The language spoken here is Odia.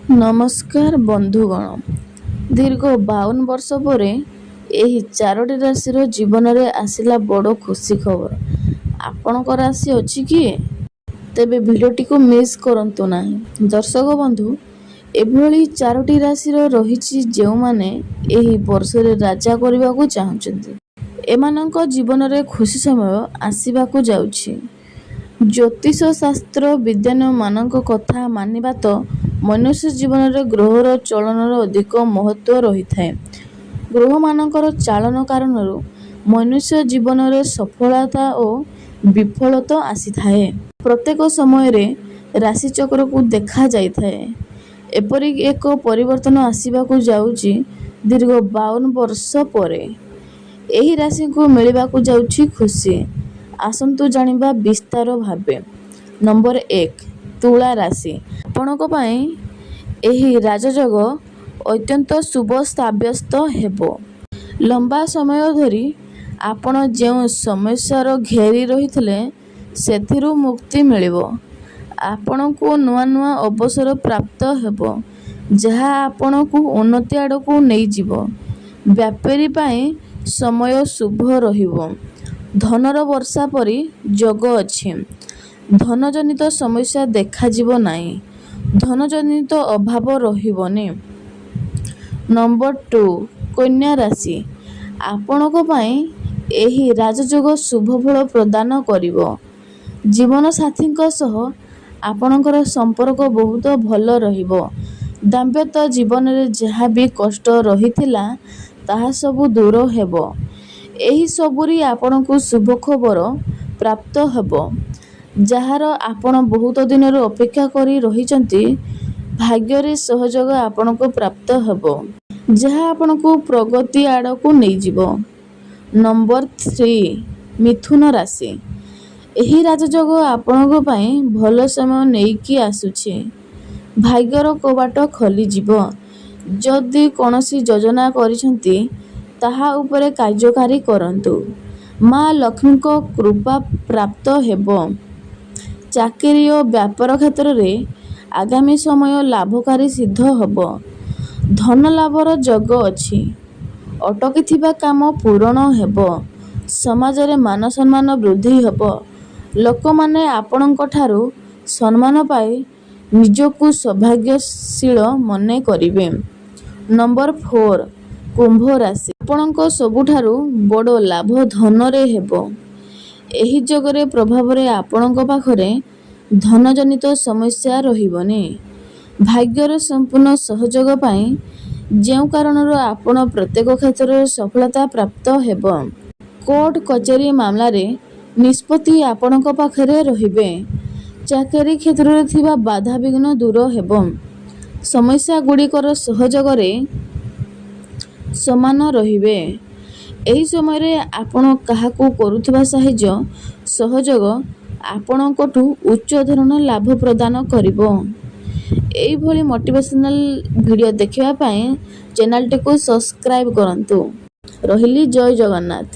ନମସ୍କାର ବନ୍ଧୁଗଣ, ଦୀର୍ଘ 52 ବର୍ଷ ପରେ ଏହି ଚାରୋଟି ରାଶିର ଜୀବନରେ ଆସିଲା ବଡ଼ ଖୁସି ଖବର। ଆପଣଙ୍କ ରାଶି ଅଛି କି? ତେବେ ଭିଡ଼ିଓଟିକୁ ମିସ୍ କରନ୍ତୁ ନାହିଁ। ଦର୍ଶକ ବନ୍ଧୁ, ଏଭଳି ଚାରୋଟି ରାଶିର ରହିଛି, ଯେଉଁମାନେ ଏହି ବର୍ଷରେ ରାଜା କରିବାକୁ ଚାହୁଁଛନ୍ତି, ଏମାନଙ୍କ ଜୀବନରେ ଖୁସି ସମୟ ଆସିବାକୁ ଯାଉଛି। ଜ୍ୟୋତିଷ ଶାସ୍ତ୍ର ବିଦ୍ୱାନମାନଙ୍କ କଥା ମାନିବା ତ ମନୁଷ୍ୟ ଜୀବନରେ ଗ୍ରହର ଚଳନର ଅଧିକ ମହତ୍ତ୍ୱ ରହିଥାଏ। ଗ୍ରହମାନଙ୍କର ଚାଳନ କାରଣରୁ ମନୁଷ୍ୟ ଜୀବନରେ ସଫଳତା ଓ ବିଫଳତା ଆସିଥାଏ। ପ୍ରତ୍ୟେକ ସମୟରେ ରାଶିଚକ୍ରକୁ ଦେଖାଯାଇଥାଏ। ଏପରି ଏକ ପରିବର୍ତ୍ତନ ଆସିବାକୁ ଯାଉଛି, ଦୀର୍ଘ 52 ବର୍ଷ ପରେ ଏହି ରାଶିଙ୍କୁ ମିଳିବାକୁ ଯାଉଛି ଖୁସି। ଆସନ୍ତୁ ଜାଣିବା ବିସ୍ତାର ଭାବେ। ନମ୍ବର 1, ତୁଳା ରାଶି। ଆପଣଙ୍କ ପାଇଁ ଏହି ରାଜଯୋଗ ଅତ୍ୟନ୍ତ ଶୁଭ ସାବ୍ୟସ୍ତ ହେବ। ଲମ୍ବା ସମୟ ଧରି ଆପଣ ଯେଉଁ ସମସ୍ୟାର ଘେରି ରହିଥିଲେ, ସେଥିରୁ ମୁକ୍ତି ମିଳିବ। ଆପଣଙ୍କୁ ନୂଆ ନୂଆ ଅବସର ପ୍ରାପ୍ତ ହେବ, ଯାହା ଆପଣଙ୍କୁ ଉନ୍ନତି ଆଡ଼କୁ ନେଇଯିବ। ବ୍ୟାପାରୀ ପାଇଁ ସମୟ ଶୁଭ ରହିବ। ଧନର ବର୍ଷା ପରି ଯୋଗ ଅଛି। ଧନଜନିତ ସମସ୍ୟା ଦେଖାଯିବ ନାହିଁ। ଧନଜନିତ ଅଭାବ ରହିବନି। ନମ୍ବର 2, କନ୍ୟା ରାଶି। ଆପଣଙ୍କ ପାଇଁ ଏହି ରାଜଯୋଗ ଶୁଭ ଫଳ ପ୍ରଦାନ କରିବ। ଜୀବନସାଥୀଙ୍କ ସହ ଆପଣଙ୍କର ସମ୍ପର୍କ ବହୁତ ଭଲ ରହିବ। ଦାମ୍ପତ୍ୟ ଜୀବନରେ ଯାହା ବି କଷ୍ଟ ରହିଥିଲା, ତାହା ସବୁ ଦୂର ହେବ। ଏହି ସବୁରି ଆପଣଙ୍କୁ ଶୁଭ ଖବର ପ୍ରାପ୍ତ ହେବ, ଯାହାର ଆପଣ ବହୁତ ଦିନରୁ ଅପେକ୍ଷା କରି ରହିଛନ୍ତି। ଭାଗ୍ୟରେ ସହଯୋଗ ଆପଣଙ୍କୁ ପ୍ରାପ୍ତ ହେବ, ଯାହା ଆପଣଙ୍କୁ ପ୍ରଗତି ଆଡ଼କୁ ନେଇଯିବ। ନମ୍ବର 3, ମିଥୁନ ରାଶି। ଏହି ରାଜଯୋଗ ଆପଣଙ୍କ ପାଇଁ ଭଲ ସମୟ ନେଇକି ଆସୁଛି। ଭାଗ୍ୟର କବାଟ ଖୋଲିଯିବ। ଯଦି କୌଣସି ଯୋଜନା କରିଛନ୍ତି, ତାହା ଉପରେ କାର୍ଯ୍ୟକାରୀ କରନ୍ତୁ। ମା ଲକ୍ଷ୍ମୀଙ୍କ କୃପା ପ୍ରାପ୍ତ ହେବ। ଚାକିରି ଓ ବ୍ୟାପାର କ୍ଷେତ୍ରରେ ଆଗାମୀ ସମୟ ଲାଭକାରୀ ସିଦ୍ଧ ହେବ। ଧନ ଲାଭର ଯୋଗ ଅଛି। ଅଟକିଥିବା କାମ ପୂରଣ ହେବ। ସମାଜରେ ମାନ ସମ୍ମାନ ବୃଦ୍ଧି ହେବ। ଲୋକମାନେ ଆପଣଙ୍କଠାରୁ ସମ୍ମାନ ପାଇ ନିଜକୁ ସୌଭାଗ୍ୟଶୀଳ ମନେ କରିବେ। ନମ୍ବର 4, କୁମ୍ଭ ରାଶି। ଆପଣଙ୍କ ସବୁଠାରୁ ବଡ଼ ଲାଭ ଧନରେ ହେବ। ଏହି ଯୋଗରେ ପ୍ରଭାବରେ ଆପଣଙ୍କ ପାଖରେ ଧନଜନିତ ସମସ୍ୟା ରହିବନି। ଭାଗ୍ୟର ସମ୍ପୂର୍ଣ୍ଣ ସହଯୋଗ ପାଇଁ, ଯେଉଁ କାରଣରୁ ଆପଣ ପ୍ରତ୍ୟେକ କ୍ଷେତ୍ରରେ ସଫଳତା ପ୍ରାପ୍ତ ହେବ। କୋର୍ଟ କଚେରୀ ମାମଲାରେ ନିଷ୍ପତ୍ତି ଆପଣଙ୍କ ପାଖରେ ରହିବେ। ଚାକିରି କ୍ଷେତ୍ରରେ ଥିବା ବାଧାବିଘ୍ନ ଦୂର ହେବ। ସମସ୍ୟା ଗୁଡ଼ିକର ସହଯୋଗରେ ସମାନ ରହିବେ। ଏହି ସମୟରେ ଆପଣ କାହାକୁ କରୁଥିବା ସାହାଯ୍ୟ ସହଯୋଗ ଆପଣଙ୍କଠୁ ଉଚ୍ଚ ଧରଣ ଲାଭ ପ୍ରଦାନ କରିବ। ଏଇଭଳି ମୋଟିଭେସନାଲ ଭିଡ଼ିଓ ଦେଖିବା ପାଇଁ ଚ୍ୟାନେଲଟିକୁ ସବସ୍କ୍ରାଇବ କରନ୍ତୁ। ରହିଲି, ଜୟ ଜଗନ୍ନାଥ।